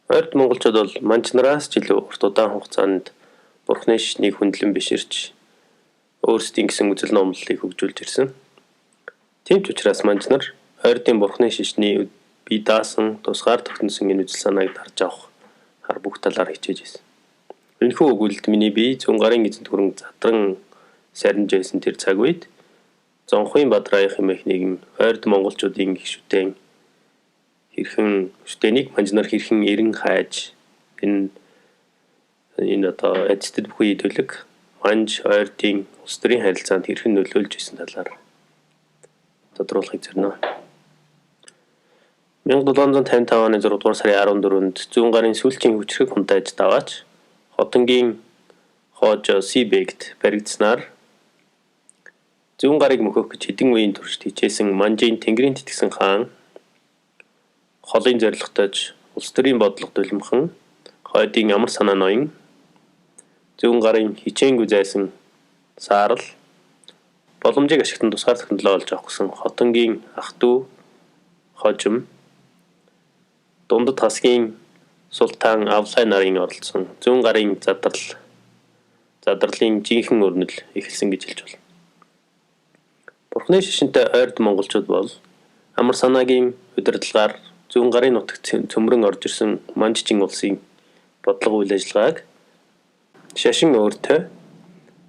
Ойрд монголчууд бол манж нараас ч илүү урт удаан хугацаанд бурхны шашныг хүндлэн биширч өөрсдийн гэсэн үзэл номлолыг хөгжүүлж ирсэн. Тийм ч учраас манж нар ойрдын бурхны шашны бие даасан тусгаар тогтносон энэ үзэл санааг дарж авах хар бүх талаар хичээж байсан. Энэхүү өгүүлэлт миний бие зүүн гарын эзэнт хүрэн задран сарниж байсан тэр цаг үед Зонхын Бадраяг хэмээх нэгэн ойрд монголчуудын гих шүтэн хэрхэн шүтэнийг манж нар хэрхэн эрен хайж энэ одоо эцэст бүхий төлөг манж ойрдын улс төрийн харилцаанд хэрхэн нөлөөлж исэн талаар тодруулахыг зорино. 1755 оны 6 дугаар сарын 14-нд зүүн гарын сүүлчийн хүчрхэг хунтайж даваач Хотонгийн хоожо Сибэгт баригдсанаар зүүн гарыг мөхөх гэж хэдэн үеийн туршид хичээсэн Манжийн Тэнгэрийн тэтгэсэн хаан холын зорилготойч улс төрийн бодлого дулимхан хойдын амар санаа ноён зүүн гарын хичээнгүй зайсан саарал боломжийг ашиглан тусгаар тогтнолоо олж авах гэсэн Хотонгийн ах дүү хожим дундад хасгийн султан Авлай нарын оролцсон зүүн гарын задарлын жинхэнэ өрнөл эхэлсэн гэж хэлж болно. Бурхны шашинтай ойрд монголчууд бол амар санаагийн удирдлагаар зүүн гарын нутагт цөмрөн орж ирсэн Манжчин улсын бодлого үйл ажиллагааг шашин өөртөө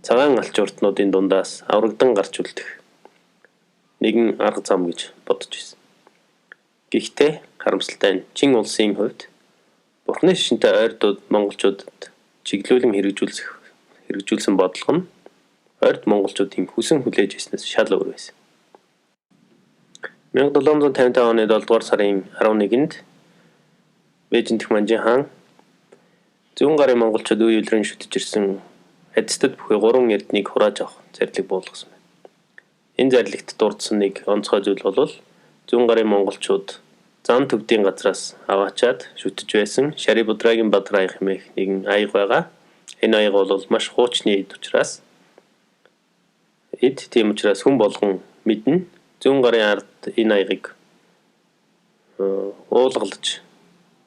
цагаан алчууртнуудын дундаас аврагдан гарч үлдэх нэгэн арга зам гэж бодож байсан. Гэхдээ харамсалтай нь Чин улсын хувьд Бурхны шашинтай ойрдууд монголчуудад чиглүүлэн хэрэгжүүлсэн бодлого нь ойрд монголчуудын хүсэн хүлээж ирснээс шал өөр байсан. 1755 оны 7 дугаар сарын 11-нд Бээжин дэх Манжин хаан зүүн гарын монголчууд үе үлрэн шүтэж ирсэн Адистад бүхий 3 эрднийг хурааж авах зарлиг буулгасан байна. Энэ зарлагт дурдсан нэг онцгой зүйл бол зүүн гарын монголчууд зан төвдийн газраас аваачаад шүтэж байсан Шарибудрагийн Бадраяг хэмээх нэгэн аяга байгаа. Энэ аяга бол маш хуучны эд учраас тийм учраас хүн болгон мэднэ. Зүүн гарын ард энэ аягийг уулгалж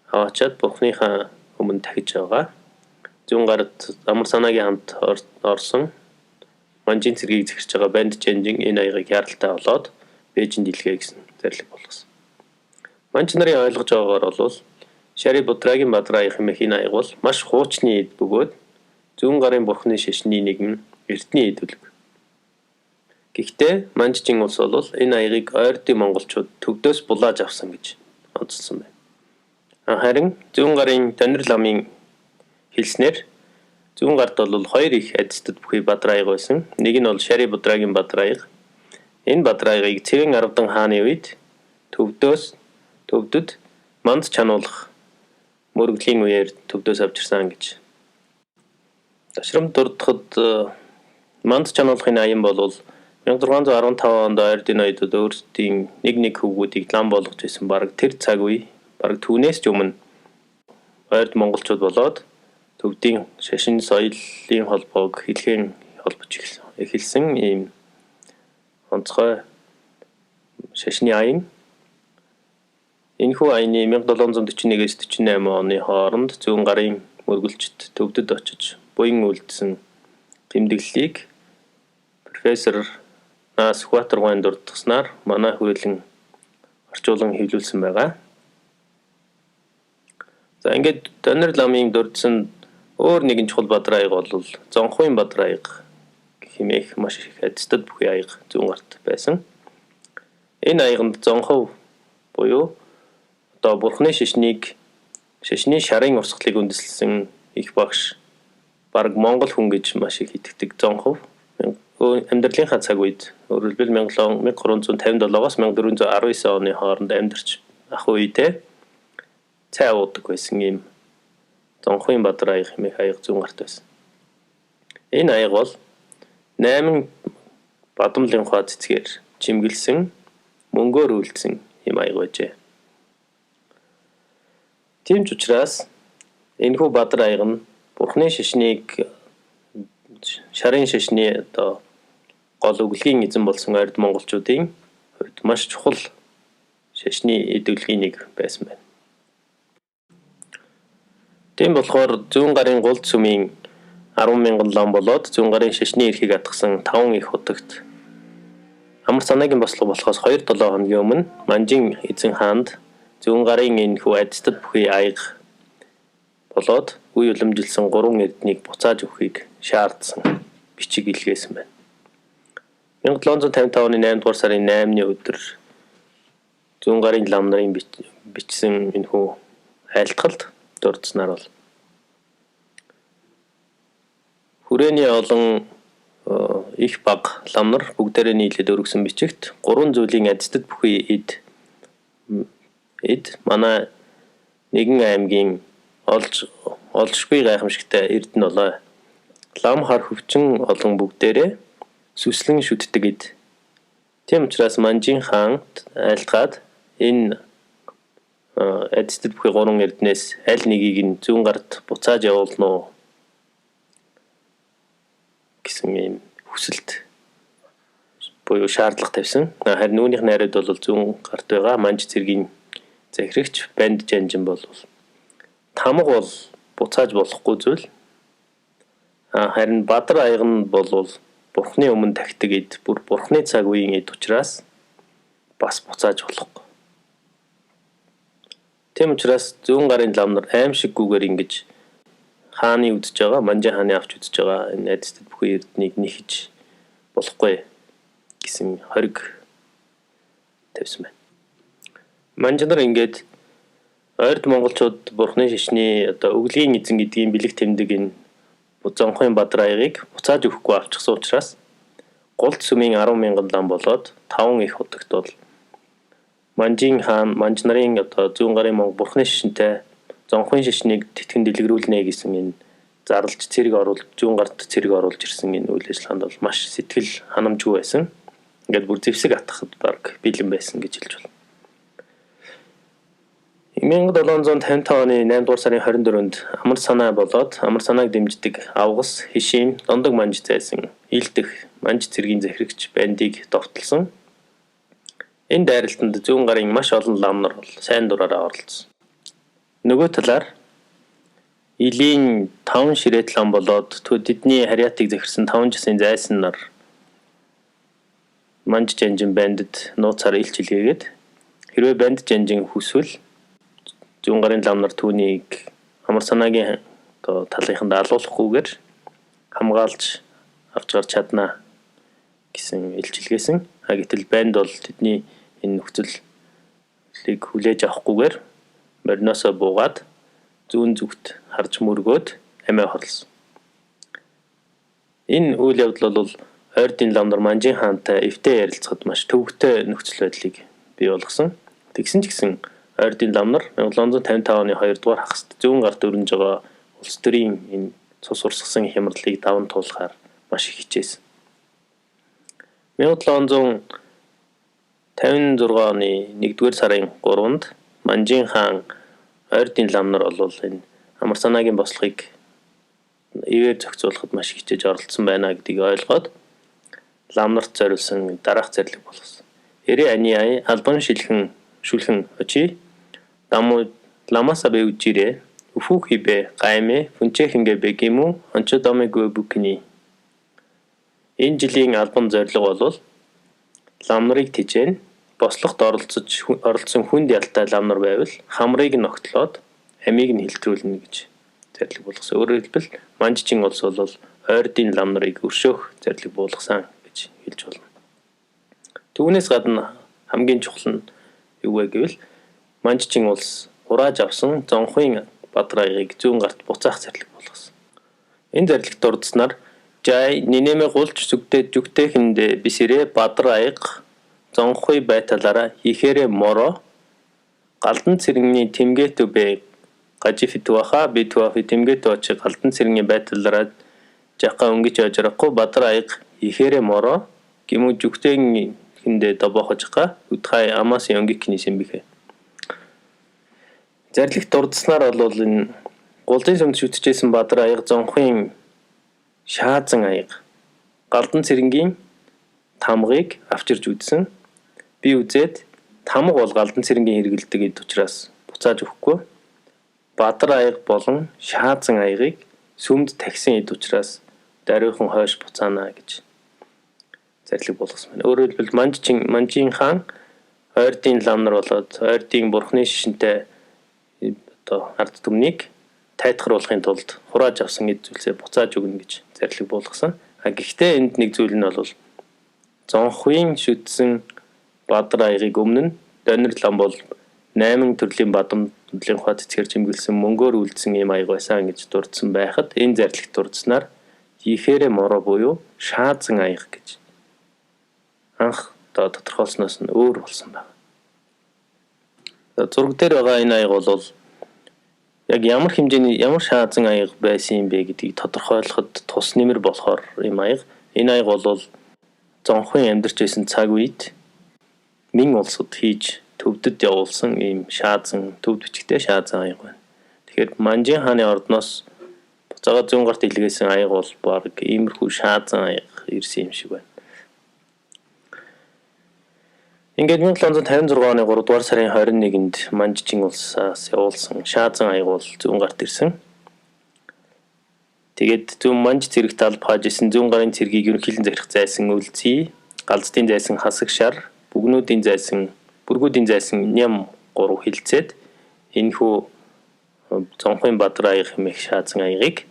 аваачаад бурхныхаа өмнө дахиж байгаа. Зүүн гарт амар санаагийн хамт орсон Манжийн цэргийг захирч байгаа Банд Чэнжин энэ аягийг яаралтай олоод Бээжинд илгээе гэсэн зарлиг болгосон. Манж нарын ойлгож байгаагаар бол Шарибудрагийн Бадраяг хэмээх энэ аяга бол маш хуучны эд бөгөөд зүүн гарын бурхны шашны нэгэн эрдний эд үлэг. Гэхдээ Манжчин улс бол энэ аягийг ойрдын монголчууд төвдөөс булааж авсан гэж онцолсон байна. Харин зүүн гарын Донор ламын хэлснээр зүүн гарт бол хоёр их адистад бүхий Бадраяг байсан. Нэг нь бол Шарибудрагийн Бадраяг. Энэ Бадраягийг Цэвэн Аравдан хааны үед төвдөд манд чануулах мөргөлийн үеэр төвдөөс авчирсан гэж. Ташрамд дурдахад манд чануулахын аян бол 1615 онд ойрдын ноёдод өөрсдийн нэг нэг хөвгүүдийг лам болгож исэн бараг тэр цаг үе бараг түүнээс ч өмнө ойрд монголчууд болоод төвдийн шашин соёлын холбоог хэлхэн холбож эхэлсэн ийм онцгой шашны аян. Энэхүү аяны 1741-ээс 48 оны хооронд зүүн гарын мөргөлчд төвдөд очиж буян үлдсэн тэмдэглэлийг профессор Наас Сүхбаатар дурдсанаар манай хүрээлэн орчуулан хэвлүүлсэн байгаа. За ингээд Донор ламын дурдсан өөр нэгэн чухал Бадраяг бол Зонхын Бадраяг хэмээх маш их адистад бүхий аяга зүүн гарт байсан. Энэ аяганд Зонхов буюу одоо бурхны шашны шарын урсгалыг үндэслэсэн их багш бараг монгол хүн гэж маш их итгэдэг Зонхов амьдралынхаа цаг үед өөрөлдвөл 1357-оос 1419 оны хооронд амьдарч ах үедээ цай уудаг байсан ийм Зонхын Бадраяг хэмээх аяга зүүн гарт байсан. Энэ аяга бол 8 бадамлын ухаа цэцгээр чимгэлсэн мөнгөөр үйлдсэн ийм аяга байжээ. Тийм ч учраас энэхүү Бадар аяга нь бурхны шашныг шарын шашны одоо гол өглөгийн эзэн болсон ойрд монголчуудын хувьд маш чухал шашны эд өлгийн нэг байсан байна. Тийм болохоор зүүн гарын гулд сүмийн 10,000 лам болоод зүүн гарын шашны эрхийг атгасан 5 их хутагт амар санаагийн бослого болохоос 2-7 хоногийн өмнө Манжин эзэн хаанд зүүн гарын энэхүү адистад бүхий аяга болоод үе уламжилсан 3 эрднийг буцааж өгөхийг шаардсан бичиг илгээсэн байна. 1755 оны 8 дугаар сарын 8-ны өдөр зүүн гарын лам нарын бичсэн энэхүү айлтгалд дурдсанаар бол хүрээний олон их бага лам нар бүгдээрээ нийлээд өргөсөн бичигт 3 зүйлийн адистад бүхий эд манай нэгэн аймгийн олжгүй гайхамшигтай эрдэнэ болоо. Лам хар хөвчин олон бүгдээрээ сүслэн шүтдэг эд. Тийм учраас Манжин хаан айлтгаад энэ адистад бүхий 3 эрдэнээс аль нэгийг нь зүүн гарт буцааж явуулна уу гэсэн ийм хүсэлт буюу шаардлага тавьсан. Харин үүнийх найрууд бол зүүн гарт байгаа Манж цэргийн захирагч Банд Жанжин бол тамга бол буцааж болохгүй зүйл. Харин Бадар аяга нь бол Бурхны өмнө тагтаг эд, бүр Бурхны цаг үеийн эд учраас бас буцааж болохгүй. Тийм учраас зүүн гарын лам нар аимшиггүйгээр ингэж хааны үзэж байгаа, Манжин хааны авч үзэж байгаа энэ адистад бүхий эрднийг нэхэж болохгүй гэсэн хориг тавьсан байна. Манжин нар ингээд ойрд монголчууд Бурхны шашны одоо өглөгийн эзэн гэдгийн бэлэг тэмдэг энэ зонхын Бадар аягийг буцааж өгөхгүй авчихсан учраас гулд сүмийн 10,000 лам болоод 5 их хутагт бол Манжин хаан Манж нарын одоо зүүн гарын Монгол Бурхны шашинтай зонхын шашныг тэтгэн дэлгэрүүлнэ гэсэн энэ зарлж цэрэг оруулж зүүн гарт цэрэг оруулж ирсэн энэ үйл ажиллагаанд бол маш сэтгэл ханамжгүй байсан. Ингээд бүр зэвсэг атгахад баг бэлэн байсан гэж хэлж байна. 1755 оны 8 дугаар сарын 24-нд амар санаа болоод амар санааг дэмждэг авгас, хишим, дондог манж зайсан илдэх манж цэргийн захирагч бандыг довтолсон. Энэ дайралтанд зүүн гарын маш олон лам нар бол сайн дураараа оролцсон. Нөгөө талаар Илийн 5 ширээт лам болоод тэдний харьяатыг захирсан 5 жасын зайсан нар Манж жанжин бандад нууцаар илч илгээгээд хэрвээ банд жанжин хүсвэл зүүн гарын лам нар түүнийг амар санаагийн одоо талынханд алуулахгүйгээр хамгаалж авч гарч чадна гэсэн илчилгээсэн. Гэтэл банд бол тэдний энэ нөхцөлийг хүлээж авахгүйгээр мориноосоо буугаад зүүн зүгт харж мөргөөд амиа хорлсон. Энэ үйл явдал бол ойрдын лам нар Манжин хаантай эвтэй ярилцахад маш төвөгтэй нөхцөл байдлыг бий болгосон. Тэгсэн ч гэсэн ойрдын лам нар 1755 оны 2 дугаар хагаст зүүн гарт өрнөж байгаа улс төрийн энэ цус урсгасан хямралыг даван туулахаар маш их хичээсэн. 1756 оны 1-р сарын 3-нд Манжин хаан ойрдын лам нар бол энэ амар санаагийн бослогыг ивээр зохицуулахад маш их хичээж оролцсон байна гэдгийг ойлгоод лам нарт зориулсан дараах зарлиг болгосон. Эри ани ай албан шилхэн шүлхэн очи даму ламаса бэ үжирэ үфүхибэ гайме фүнчэхингэ бэгимү ончодомэгүй бүкни. Энэ жилийн албан зорилго бол лам нарыг тижээн бослогт оролцсон хүнд ялтай лам нар байвал хамрыг нь огтлоод амийг нь хилтрүүлнэ гэж зарлиг болгосон. Өөрөөр хэлбэл Манжчин улс бол ойрдын лам нарыг өршөөх зарлиг буулгасан гэж хэлж болно. Түүнээс гадна хамгийн чухал нь юу вэ гэвэл Манжчин улс хурааж авсан зонхын Бадар аягийг зүүн гарт буцаах зарлиг болгосон. Энэ зарлигт дурдсанаар жай нинэмэ гулж сүгдээ жүгтэхэндээ бисэрэ Бадар аяга зонхой байталаараа хийхээрээ моро галдан цэрэгний тэмгээт үбэ гажифитуаха битуафи тэмгээт очи галдан цэрэгний байталаараа жака өнгөж ажрахгүй Бадар аяга хийхээрээ моро гэмүү жүгтэхэндээ добохожка үдхай амаас өнгөкний сэмбэхэ. Зарлигт дурдсанаар бол энэ гулдын сүмд шүтжсэн Бадар аяга зонхын шаазан аяга галдан цэрэнгийн тамгыг авчирч үзсэн. Би үзээд тамга бол галдан цэрэнгийн хэрэгэлдэг эд учраас буцааж өгөхгүй. Бадар аяга болон Шаазан аягийг сүмд тахисан эд учраас даруйхан хойш буцаана гэж зарлиг болгосон байна. Өөрөөр хэлбэл Манжийн хаан ойрдын лам нар болоод ойрдын бурхны шишинтэй одоо ард түмнийг тайтгаруулахын тулд хурааж авсан эд зүйлсээ буцааж өгнө гэж зарлиг болгосон. А гэхдээ энд нэг зүйл нь бол Зонхын шүтсэн Бадар аягийг өмнө нь Донор лам бол 8 төрлийн бадамдлын ухаа цэцгээр чимгэлсэн мөнгөөр үлдсэн ийм аяг байсан гэж дурдсан байхад энэ зарлагт дурдсанаар Ихээрэ мороо буюу Шаазан аяг гэж анх одоо тодорхойлсноос нь өөр болсон байна. Зураг дээр байгаа энэ аяг бол яг ямар хэмжээний ямар шаазан аяг байсан юм бэ гэдгийг тодорхойлоход тус нэмэр болохоор ийм аяг. Энэ аяг бол Зонхын амьдарч байсан цаг үед Мин улсад хийж төвдөд явуулсан ийм шаазан төвд бичгтэй шаазан аяг байна. Тэгэхээр Манжин хааны ордноос буцаага зүүн гарт илгээсэн аяг бол баг иймэрхүү шаазан аяг ирсэн юм шиг байна. Ингээд 1756 оны 3 дугаар сарын 21-нд Манжин улсаас явуулсан шаазан аяг бол зүүн гарт ирсэн. Тэгээд зүүн Манж цэрэгт алба хааж исэн зүүн гарын цэргийг ерөнхийлөн захирах зайсан Үлзий, галзтын зайсан Хасаг шар, бүгнүүдийн зайсан бүргүүдийн зайсан Ням 3 хилцээд энэхүү Зонхын Бадар аяг хэмээх шаазан аягийг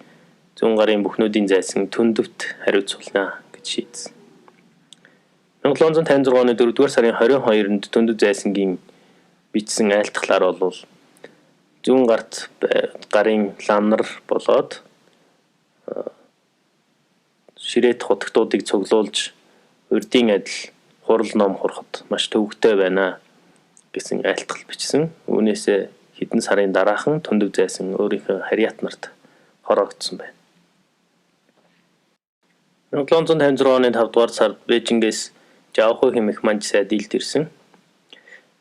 зүүн гарын бүхнүүдийн зайсан Түндөвт хариуцуулна гэж шийдсэн. 1756 оны 4-р сарын 22-нд Түндэв зайсангийн бичсэн айлтгалаар бол зүүн гарт гарын лам нар болоод ширээт хутагтуудыг цуглуулж урдын адил хурал ном хурахад маш төвөгтэй байна гэсэн айлтгал бичсэн. Үүнээсээ хэдэн сарын дараахан Түндэв зайсан өөрийнхөө харьяат нарт хороогдсон байна. 1756 оны 5 дугаар сард Бээжингээс Жаоху хэмээх манж сайд илд ирсэн.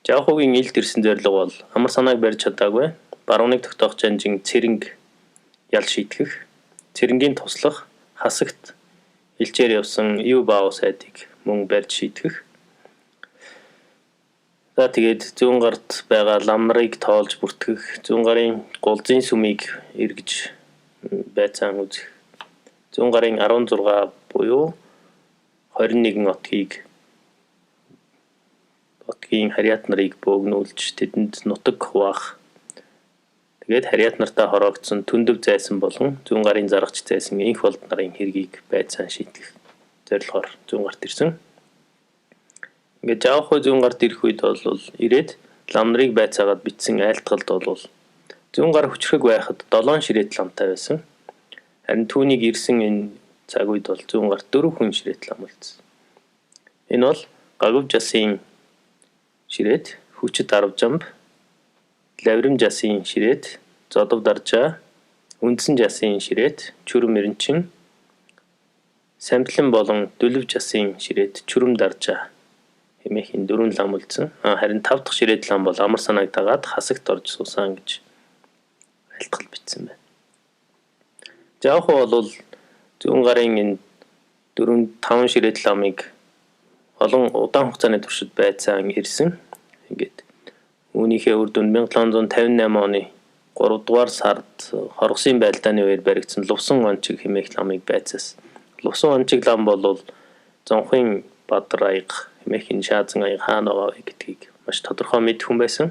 Жаохугийн илд ирсэн зорилго бол амар санааг барьж чадаагүй барууныг тогтоох жанжин цэрэнг ял шийтгэх, цэрэнгийн туслах хасагт элчээр явсан Ю Бао сайдыг мөн барьж шийтгэх. За тэгээд зүүн гарт байгаа лам нарыг тоолж бүртгэх, зүүн гарын гулзын сүмийг эргэж байцаан үзэх, зүүн гарын 16 буюу 21 отгийг отгийн харьяат нарыг бөөгнүүлж тэдэнд нутаг хуваах. Тэгээд харьяат нартаа хороогдсон Түндэв зайсан болон зүүн гарын заргач зайсан инх болд нарын хэргийг байцаан шийтгэх зорилгоор зүүн гарт ирсэн. Ингээд Жаохуй зүүн гарт ирэх үед бол ирээд лам нарыг байцаагаад бичсэн айлтгалд бол зүүн гар хүчрхэг байхад 7 ширээт ламтай байсан. Харин түүнийг ирсэн энэ цаг үед бол зүүн гарт 4 хүн ширээт лам үлдсэн. Энэ бол Гагв жасын ширээт, Хүчит Арвжамб, Лаврим жасын ширээт, Зодов даржаа, Үндсэн жасын ширээт, Чүрэм эренчин, Самтлан болон Дүлв жасын ширээт, Чүрэм даржаа хэмээх энэ 4 лам үлдсэн. Харин 5 дахь ширээт лам бол амар санааг дагаад хасагт орж суусан гэж айлтгал бичсэн байна. Жаоху бол зүүн гарын энэ 4 5 ширээт ламыг олон удаан хугацааны туршид байцаан ирсэн. Ингээд үүнийхээ үр дүнд 1758 оны 3 дугаар сард Хоргосын байлдааны үеэр баригдсан Лувсан ончиг хэмээх ламыг байцаасан. Лувсан ончиг лам бол Зонхын Бадар аяг хэмээх энэ шаазан аяг хаана байгаа вэ гэдгийг маш тодорхой мэдэх хүн байсан.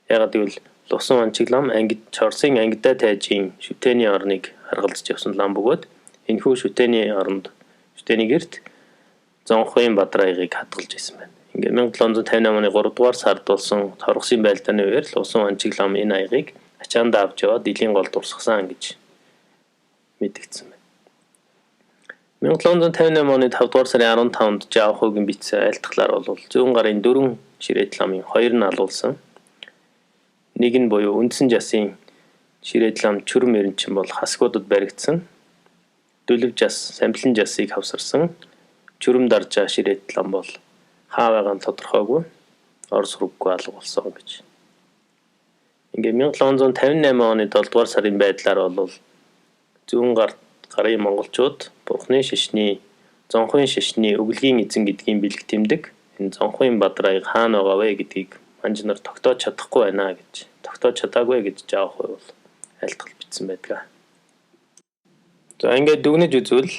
Яагаад гэвэл Лувсан ончиг лам ангид Чорсын ангидаа тайжийн шүтээний орныг харгалзаж явсан лам бөгөөд энэхүү шүтээний оронд шүтээний гэрт Зонхын Бадар аягийг хадгалж байсан байна. Ингээд 1758 оны 3 дугаар сард болсон Торгосын байлдааны үеэр Лувсан ончиг лам энэ аягийг ачаандаа авч яваад дилийн голд урсгасан гэж мэдэгдсэн байна. 1758 оны 5 дугаар сарын 15-нд Жаохугийн бичсэн айлтгалаар бол зүүн гарын 4 ширээт ламын 2 нь алуулсан. Нэг нь буюу үндсэн жасын ширээт лам Чүрэм эренчин бол хасгуудад баригдсан. Дүлв жас, Самлан жасыг хавсарсан. Чүрэм даржаа ширээт лам бол хаа байгаа нь тодорхойгүй ор сургаггүй алга болсон гэж. Ингээд 1758 оны 7 дугаар сарын байдлаар бол зүүн гарын монголчууд Бурхны шашны Зонхын шашны өглөгийн эзэн гэдгийн бэлэг тэмдэг энэ Зонхын Бадар аяг хаана байгаа вэ гэдгийг манж нар тогтоож чадахгүй байна гэж тогтоож чадаагүй гэж Жао Хуй бол айлтгал бичсэн байдаг. За, ингээд дүгнэж үзвэл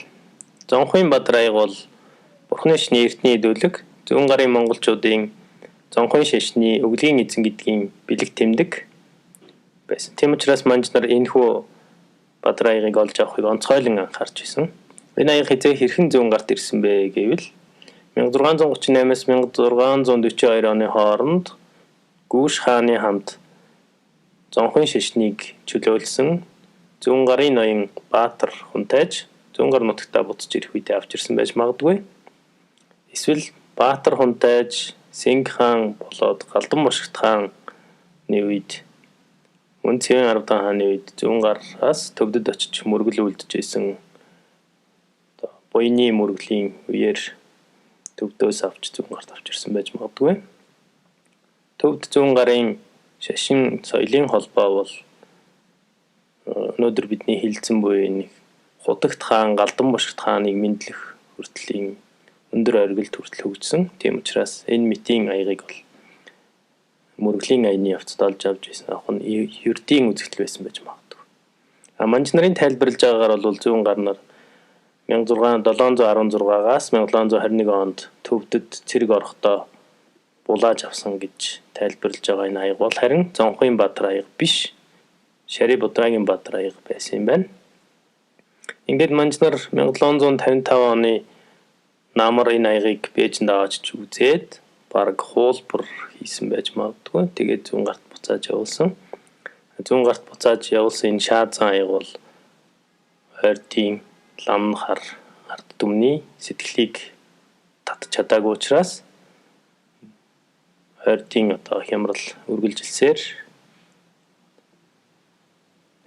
Зонхын Бадар аяга бол Бурхны шашны эртний хэдүүлэг, зүүн гарын монголчуудын Зонхын шашны өглийн эзэн гэдгийн бэлэг тэмдэг байсан. Тийм учраас манж нар энэхүү Бадар аягийг олж авахыг онцгойлон анхаарч байсан. Энэ аяга хэзээ хэрхэн зүүн гарт ирсэн бэ гэвэл 1638-аас 1642 оны хооронд Гүүш хааны хамт Зонхын шашныг чөлөөлсөн зүүн гарын ноён Баатар Хунтайж зүүн гар нутагтаа буцаж ирэх үедээ авч ирсэн байж магадгүй. Эсвэл Баатар Хунтайж Синг хаан болоод Галдан Бошигт хааны үед, мөн Цэвэн 10 дахь хааны үед зүүн гараас төвдөд очиж мөргөл үлдэж исэн одоо буяны мөргөлийн үеэр төвдөөс авч зүүн гарт авч ирсэн байж магадгүй. Төвд зүүн гарын шашин соёлын холбоо бол өнөөдөр бидний хэлэлцэн буй нэг Худагт хаан, Галдан Бошигт хааныг мэндлэх хүртлийн өндөр оргилд хүртэл хөгжсөн. Тийм учраас энэ мэтийн аягийг бол мөргөлийн аяны явцад олж авч байсан авах нь ердийн үзэгдэл байсан байж магадгүй. А манж нарын тайлбарлаж байгаагаар бол зүүн гар нар 1716-аас 1721 онд төвдөд цэрэг орохдоо булааж авсан гэж тайлбарлаж байгаа энэ аяга бол харин Зонхын Баатар аяга биш. Шари Будрагийн Баатар аяга байсан юм байна. Ингээд манж нар 1755 оны намар энэ аягийг Бээжинд аваачиж үзээд бараг хуулбар хийсэн байж магадгүй. Тэгээд зүүн гарт буцааж явуулсан. Зүүн гарт буцааж явуулсан энэ шаазан аяга бол ойрдын ламнахар ард түмний сэтгэлийг татж чадаагүй учраас ойрдын одоо хямрал үргэлжилсээр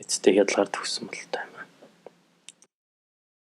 эцэстээ хядлагаар төгссөн бололтой юм.